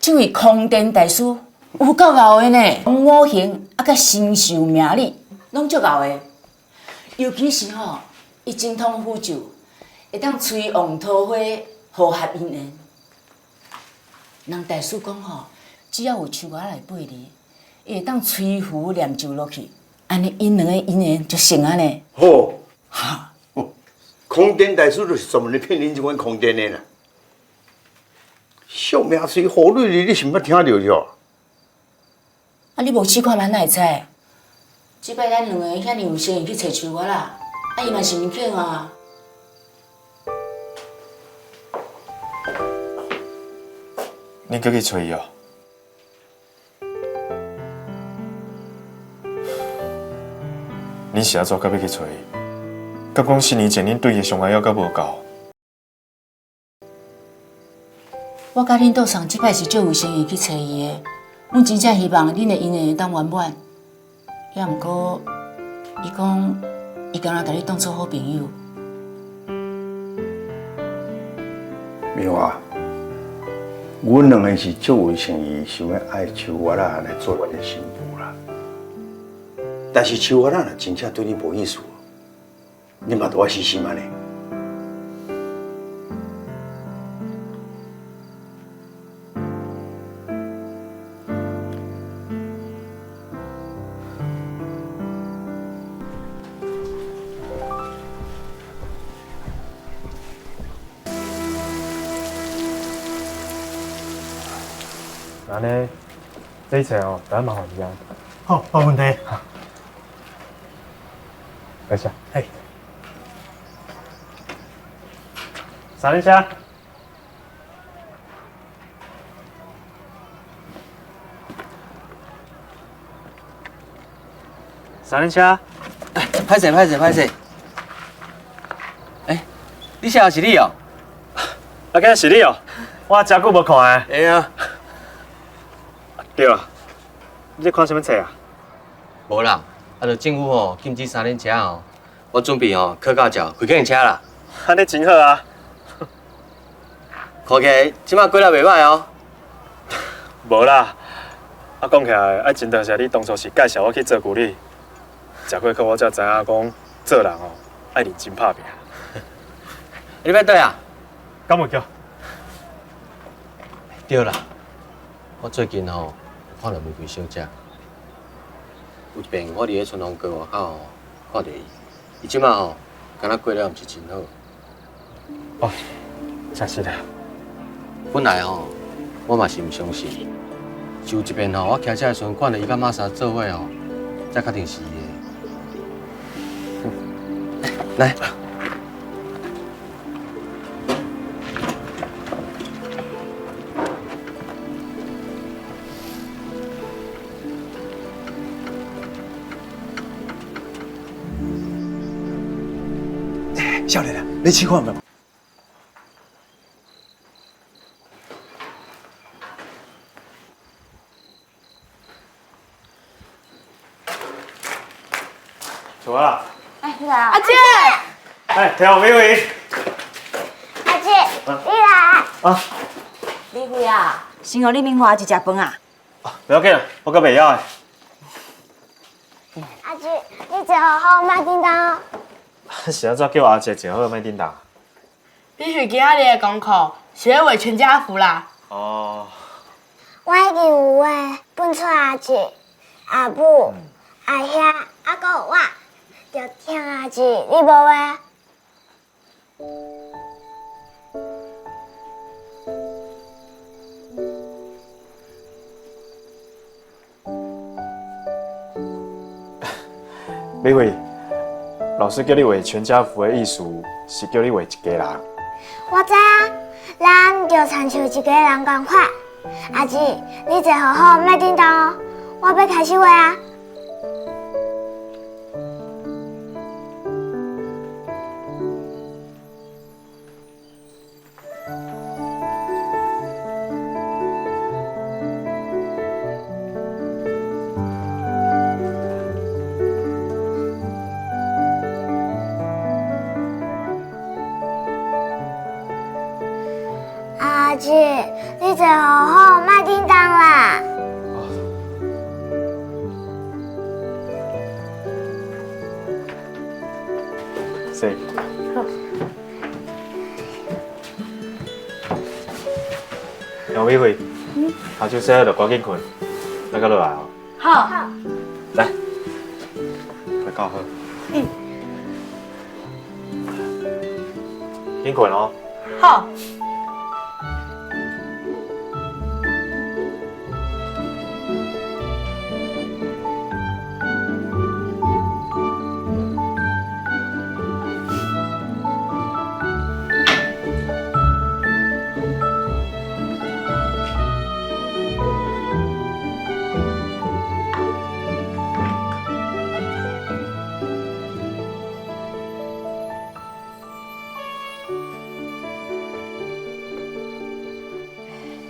這位空殿大師有夠𠢕的呢，五行啊，佮星宿命理攏足𠢕的。尤其是吼，伊精通符咒，會當催旺桃花，和合姻緣。人大師講吼，只要有樹仔來背離，伊會當催符念咒落去，按呢𪜶兩个姻緣就成啊呢。好，哈，空殿大師就是專門咧騙恁這款空殿的啦。惜命催符女你是毋捌聽著對？啊，你無試看覓，哪會知？這擺咱兩個遐爾有誠意去揣樹仔啦，啊，伊嘛是毋肯啊。你閣去揣伊哦？你是按怎到欲去揣伊？敢講四年前恁對伊的傷害猶閣無夠？我佮恁杜桑這擺是足有誠意去揣伊的，阮真正希望恁的姻緣會當圓滿。也毋過，伊講伊敢若共你當做好朋友。美華，阮兩個是足有誠意，想欲愛秋月仔來做阮的新婦啦。但是秋月仔若真正對你無意思，你嘛著愛死心按呢。按呢，這一切哦，得麻煩你啊。好，無問題。多謝。嘿。三輪車。三輪車。哎，歹勢歹勢歹勢。哎，你寫的是你哦？阿堅是你哦？我誠久無看的。會啊。對啊，你咧看啥物冊啊？無啦，啊，就政府吼禁止三輪車吼，我準備吼考駕照，開計程車啦。按呢真好啊！看起來這擺過得袂䆀哦。無啦，啊講起來，愛真多謝你當初是介紹我去做助理，食過苦我才知影講做人哦愛認真拍拚。你欲佗啊？敢有叫？對啦，我最近吼看著玫瑰小姐，有一遍我佇咧春風閣外口吼看著伊，伊這擺吼敢若過了毋是真好。哦，真是的。本來吼我嘛是毋相信，是有一遍吼我騎車的時陣看著伊佮瑪莎做伙吼，才確定是伊的。來。少年啊，你試看覓？坐啊！哎，你來啊！阿姐，哎，聽美惠。阿姐，你來。啊。美惠啊，先予你明華一食飯啊。不要緊，我閣袂枵的。阿姐，你坐好好，莫叮當哦。是按怎叫阿姐坐好，莫叮當？美惠今仔日的功課是欲畫全家福啦。哦。我已經有畫分出阿姐、阿母、阿兄，啊，閣有我，就聽阿姊，你無畫？美惠，老師叫你畫全家福的意思是叫你畫一家人。我知啊，人就親像一家人仝款。阿姊，你坐好好，莫叮當哦，我欲開始畫啊。阿姊，你坐好好，莫叮杨美惠，跤手洗好就赶紧睏，咱阁落来哦。好。来，来教好。嗯。紧睏哦。好。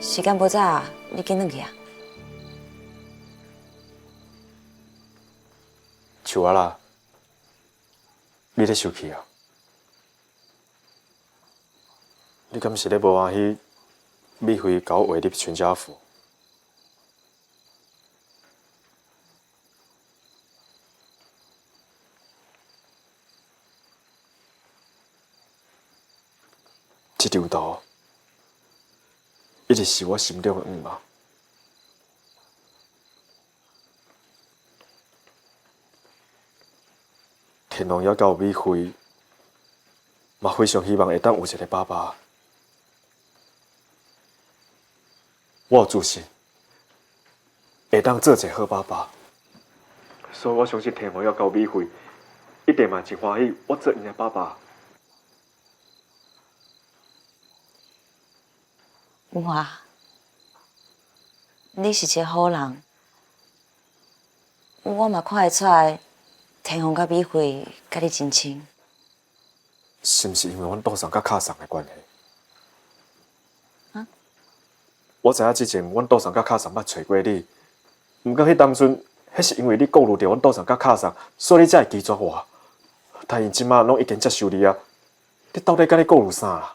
时间无早，你紧转去啊！树仔啦，你咧生气啊？你敢是咧无欢喜美惠共我画入全家福？这张图一直是我心中的愿望。天龙犹阁有美惠，嘛非常希望会当有一个爸爸。我有自信，会当做一个好爸爸。所以我相信天龙犹阁有美惠，一定嘛真欢喜我做𪜶的爸爸。文华，你是一个好人，我嘛看会出来，天凤佮美惠佮你真亲。是毋是因为阮倒送佮敲送的关系？啊？我知影之前阮倒送佮敲送捌揣过你，毋过彼当阵，彼是因为你顾虑著阮倒送佮敲送，所以你才会拒绝我。但𪜶这马拢已经接受你啊，你到底佮咧顾虑啥啦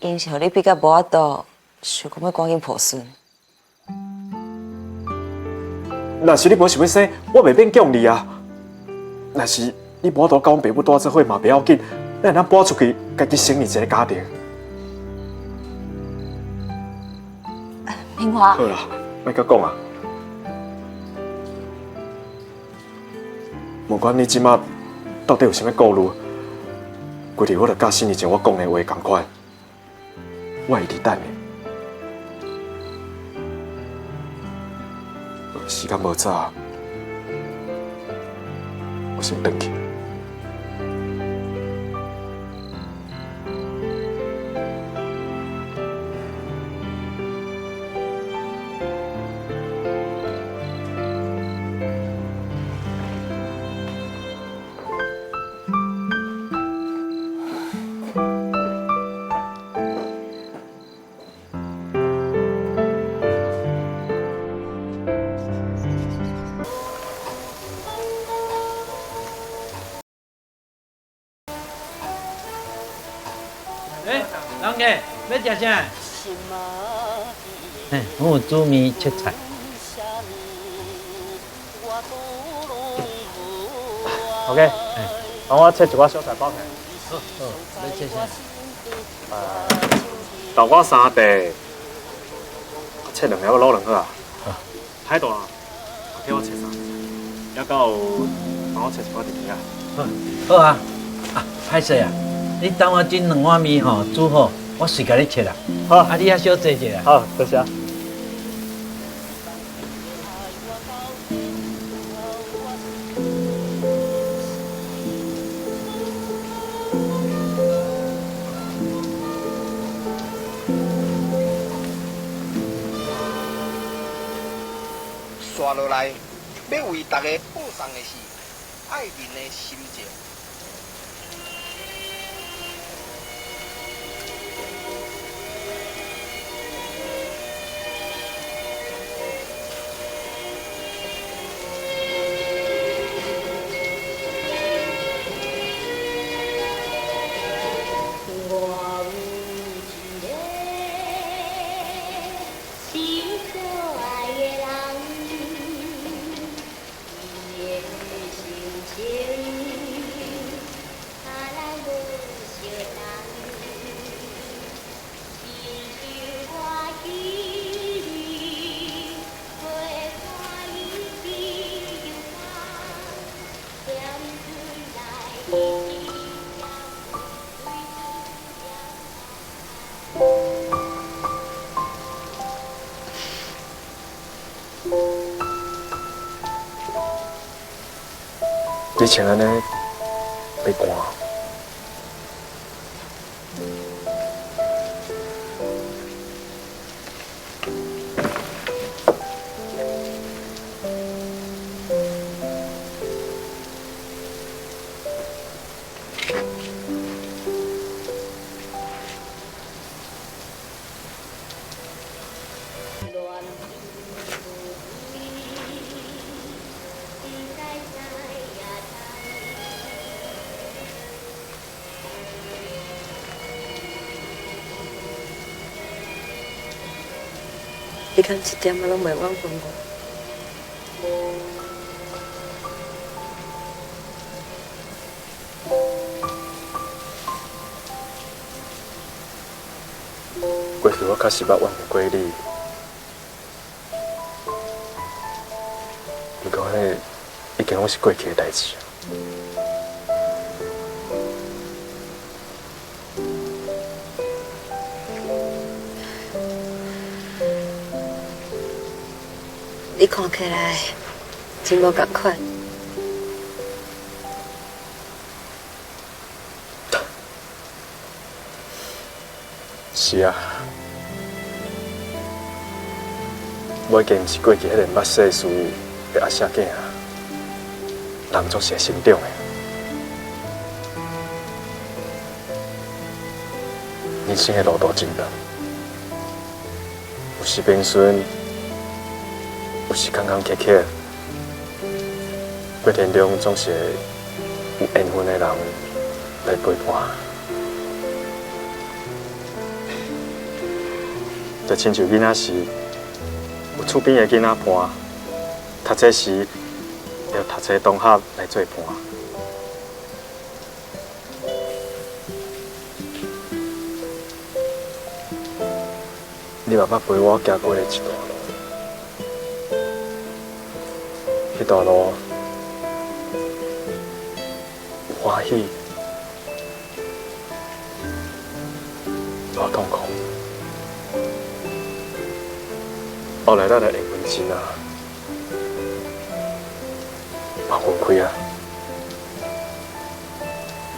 ？𪜶是予你逼甲无法度，想讲欲赶紧抱孙。若是你无想欲生，我袂勉强你啊。若是你无法度佮阮爸母蹛做伙嘛，袂要紧，咱会当搬出去，家己成立一个家庭。明华。好啦，莫阁讲啊。无管你这马到底有啥物顾虑，规日我著佮四年前我讲的话仝款。我会伫等你，时间无早，我先转去。欸，人客欲食啥？嘿，我有煮面切菜。 OK，帮我切一寡小菜包起来。好，好，欲切啥？豆瓜三块，切两粒卤卵好啊。海带，叫我切三，犹阁有帮我切一寡甜糜啊。好，好啊。啊，歹势啊，你等我这两碗面吼煮好，我随共你切啦。好，啊，你遐小坐者啦。好，多谢。煞落来，欲为大家报送的是爱人的心情。我有一个心可愛的人，伊的心情。你穿按呢，袂寒？你敢一點仔攏袂怨恨我？過去我確實捌怨恨過你，毋過彼已經攏是過去的代誌。你看起來真無仝款。是啊，我已經毋是過去彼個毋捌世事的阿舍囝啊，人總是會成長的。人生的路途真長，有時平順，有時坎坎坷坷，過程中總是會有緣分的人來陪伴。就親像囡仔時，有厝邊的囡仔伴，讀冊時有讀冊同學來做伴。你嘛捌陪我行過的一段路，彼段路有歡喜，有痛苦。後來咱的緣分盡啊，嘛分開啊，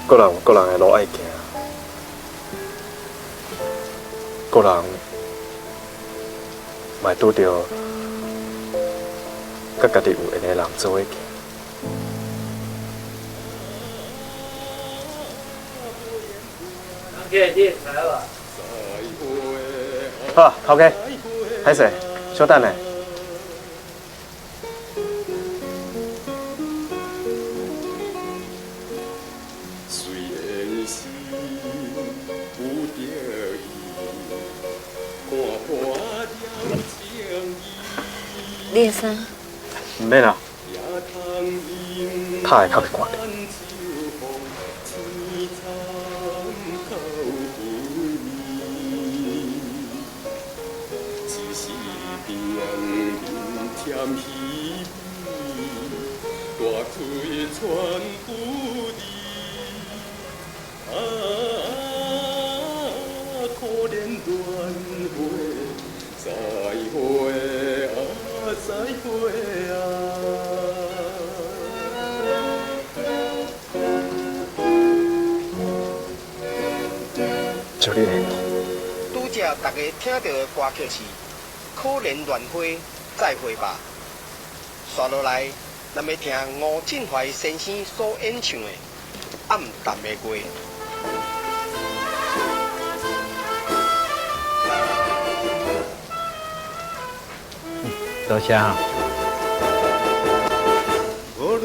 各人有各人的路愛行，各人嘛會拄著佮家己有緣的人做伙行。好，頭家，歹勢，小等下。你的衫？毋免啦，拍會較袂寒。祝你幸福。拄才大家聽到的歌曲是《可憐亂花再會吧》。紲落來，咱欲聽吳振懷先生所演唱的《暗淡的月》。多謝啊。無論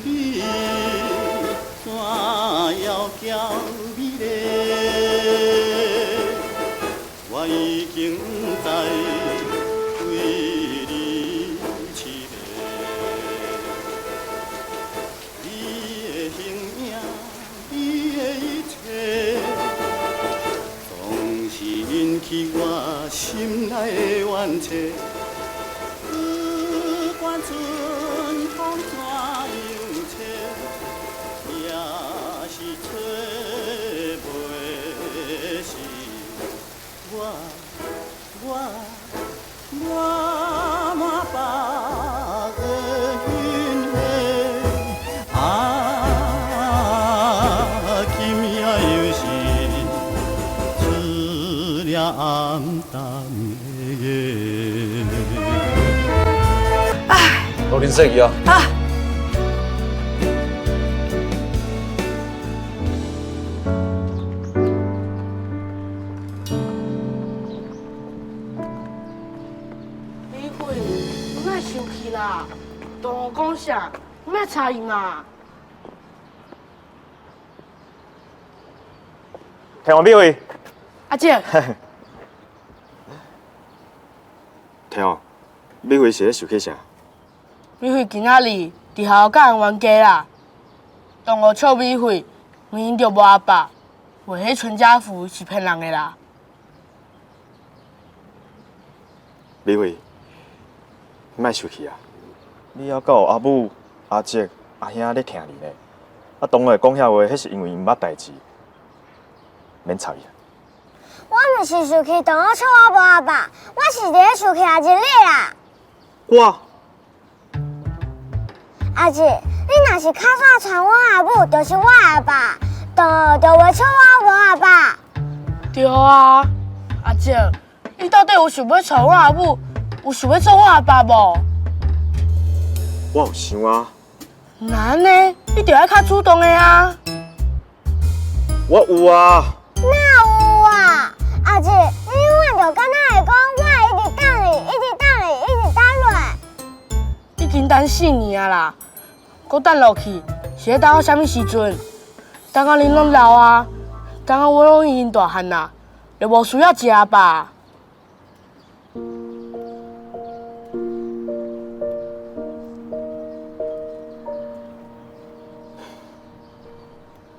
你怎窈窕美麗，我已經不知為你痴迷。你的形影，你的一切，總是引起我心內的怨嗟。不管春風怎樣吹，也是吹袂熄我我我滿腹的心事。啊！暗淡的夜。罗林说去啊！啊！美惠，你莫生气啦，同我讲啥，你莫睬伊嘛。天王美惠，阿姐，天王，美惠是咧生气啥？美惠今仔日伫学校佮人冤家啦，同学笑美惠，明明就无阿爸，画彼全家福是骗人的啦。美惠，你莫生气啊！你犹阁有阿母、阿叔、阿兄咧疼你呢。啊，同学讲遐话，彼是因为伊毋捌代志，免插伊。我毋是生气同学笑我无阿爸，我是伫咧生气阿姊你啦。我。阿姊，你若是敲线传阮阿母，就是我阿爸，同学就袂笑我无阿爸。对啊，阿姊，你到底有想欲娶阮阿母，有想欲做阮阿爸无？我有想啊。那按呢，你就爱较主动的啊。我有啊。哪有啊？阿姊，你永远就敢若会讲，我会一直等你，一直等你，一直等落。已经等四年啊啦，阁等落去是咧等到啥物时阵？等到恁拢老啊，等到我拢已经大汉啊，就无需要一个阿爸。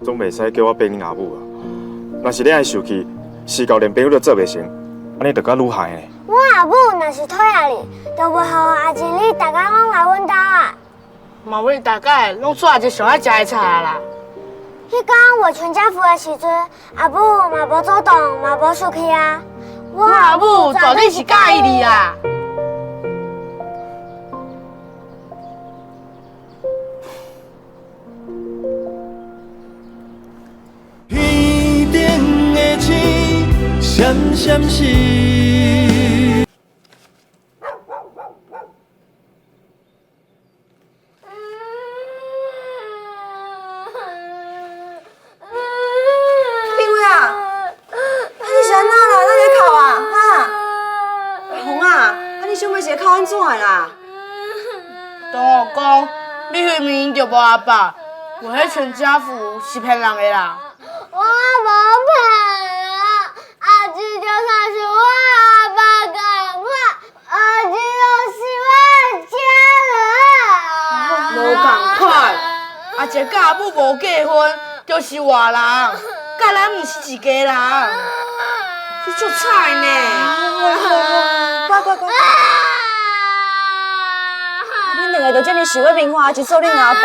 总袂使叫我变恁阿母啊！若是你爱受气，是到连朋友都做袂成，按呢就较愈害呢。阮阿母若是讨厌你，就袂予阿姊你逐工拢来阮兜啊。嘛为大概拢做一个上爱食的菜啊啦。彼工画全家福的时阵，阿母嘛无主动，嘛无生气啊。阮阿母绝对是佮意你啦。天顶的星闪闪烁。美惠啊，啊你是按怎啦？哪咧哭啊？哈？阿红啊，啊你想欲是咧哭按怎的啦？同学讲，美惠明明就无阿爸，画彼全家福是骗人的啦。我无骗啊，阿姊就算是我阿爸仝款，阿姊就是我的家人。无仝款，阿姐佮阿母无结婚，就是外人，佮咱毋是一家人。你足惨呢！乖乖乖。恁两个就这么想欲明华阿姊做恁阿爸？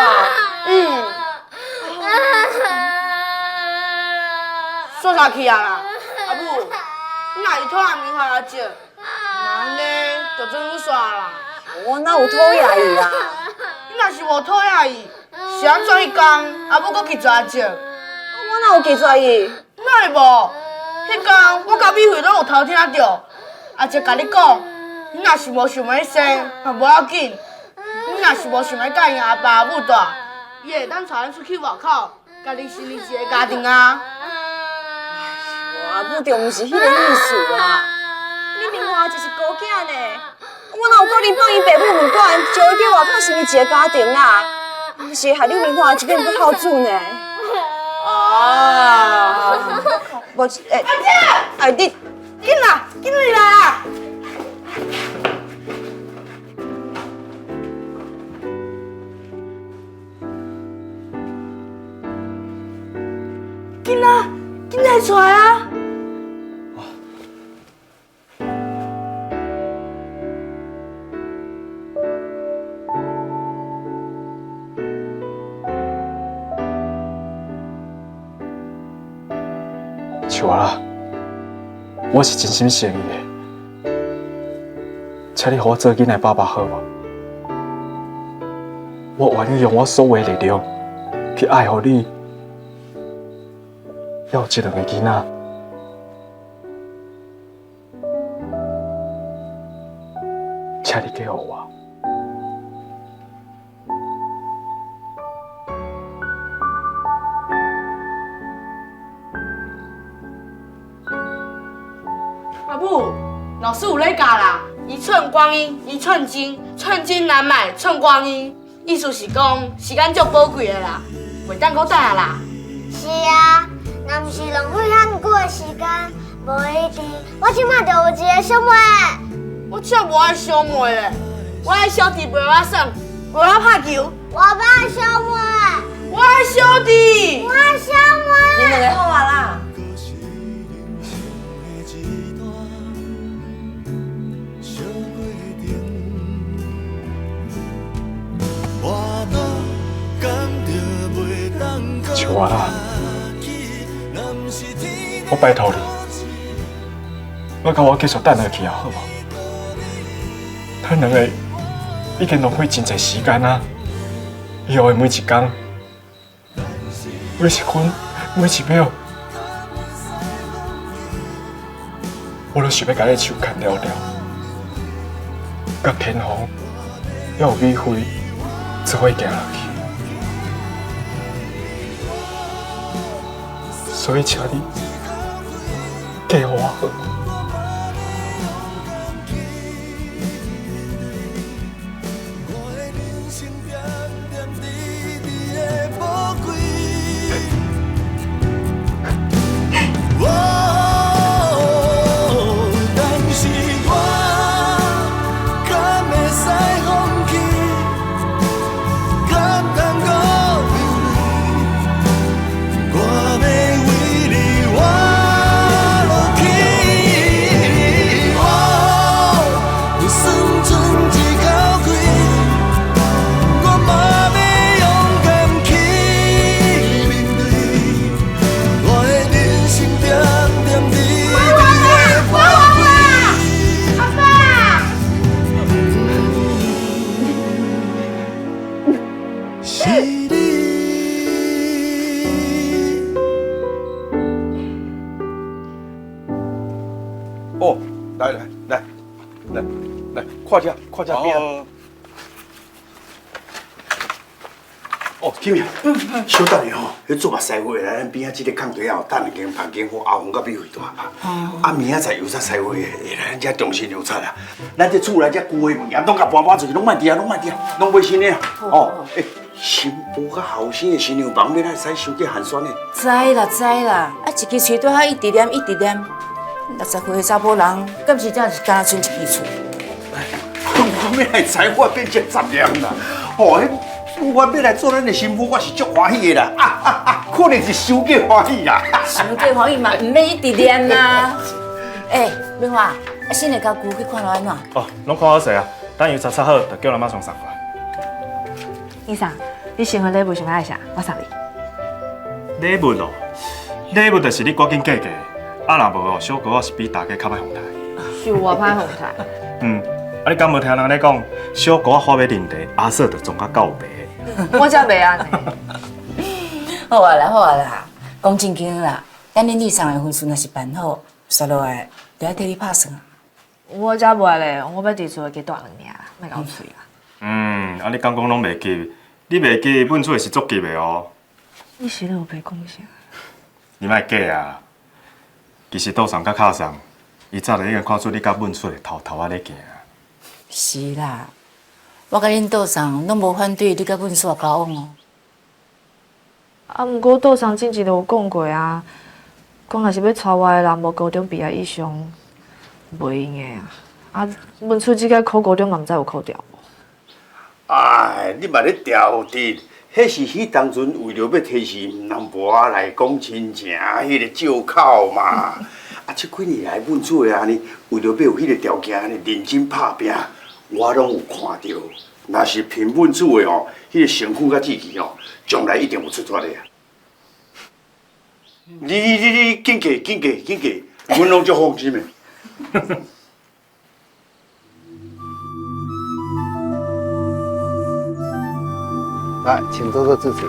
嗯。煞啥去啊啦？阿母，你若是讨厌明华阿姐，那按呢就准予煞啦。我哪有讨厌伊啊？你若是无讨厌伊，是按怎彼工阿母阁拒绝阿姐？我哪有拒绝伊？哪会无？彼工我佮美惠拢有偷听著，阿姐共你讲，你若是无想欲生，嘛无要紧。你若是无想欲佮𪜶阿爸阿母蹛，伊会当带咱出去外口，家己成立一个家庭啊。阿母就毋是彼个意思啦。你明华就是孤囝呢，我哪有可能放伊爸母毋管，招伊去外口成立一个家庭啦？毋是害你明华这变不孝子呢？哦，无欸，阿姐，哎你，紧啦，紧入来啦！紧啊，紧来出来啊！树仔，我是真心诚意的，请你予我做囡仔爸爸好无？我愿意用我所有的力量去爱护你，还有这两个囡仔。請你嫁予我。阿母，老師有咧教啦，一寸光陰一寸金，寸金難買寸光陰。意思是講時間足寶貴的啦，袂當閣等啊啦。是啊，若毋是浪費遐久的時間，無一定我這馬就有一个小妹。我才無愛小妹咧，我愛小弟陪我耍，陪我拍球。我欲愛小妹。我愛小弟。我愛小妹。恁兩个好啊啦。秋月啊，我拜託你，莫共我繼續等落去啊，好無？咱兩个已經浪費真濟時間啊！以後的每一天、每一分、每一秒，我攏想欲共你的手牽牢牢，佮天虹，猶有美惠做伙行落去。所以，請你嫁予我好。哦，來來來來來，看這看這邊。哦，金明，小等下吼，彼做目師傅會來咱邊仔這个空地仔，等一間房間，予阿紅佮美惠住。啊，明仔載油漆師傅會來咱遮重新油漆啊。咱這厝內這舊的物件，攏共搬搬出去，攏莫佇啊，攏莫佇啊，攏買新的啊。哦，欸，新婦佮後生的新娘房，欲來使傷過寒酸的。知啦知啦，啊，一支喙拄仔一直念一直念。60歲的查埔人，敢是才是敢若賰一支喙？我欲來知我變成十念啦！哦，彼我欲來做咱的新婦，我是足歡喜的啦！啊啊啊！可能是傷過歡喜啦！傷過歡喜嘛，毋免一直念啦。欸，美華，啊，新的家具去看落按怎？哦，攏看好勢啊，等油漆擦好，就叫人馬上送過來。醫生，你新婚禮物想欲愛啥？我送你。禮物哦，禮物就是你趕緊嫁嫁。啊，若無哦，小哥仔是比大家較歹哄抬。是有偌歹哄抬？嗯，啊，你敢無聽人咧講，小哥仔發欲啉茶，阿嫂就裝甲夠白。我才袂按呢。好啊啦，好啊啦，講正經啦，等恁李送的婚事若是辦好，煞落來就愛替你拍算。我才袂咧，我欲佇厝內加蹛兩領，莫共我喙啦。嗯，啊，你敢講攏袂急？你袂急，阮厝的是足急的哦。你是咧有白講啥？你莫假啊！其實杜桑佮卡桑，伊早就已經看出你佮文出會偷偷仔咧行。是啦，我佮恁杜桑攏無反對你佮文雪交往哦。啊，毋過杜桑之前就有講過啊，講若是欲娶我的人無高中畢業以上，袂用的啊。啊，文出這屆考高中嘛，毋知有考著無？哎，你嘛咧調直，彼是彼當陣為著欲提示南婆仔來講親情，彼个借口嘛。啊，這幾年來，阮厝的按呢，為著欲有彼个條件，按呢認真拍拚，我攏有看著。若是憑阮厝的吼，彼个城府佮志氣吼，將來一定有出脫的啊！你你你緊嫁緊嫁緊嫁，阮攏足放心的。來，請多多支持。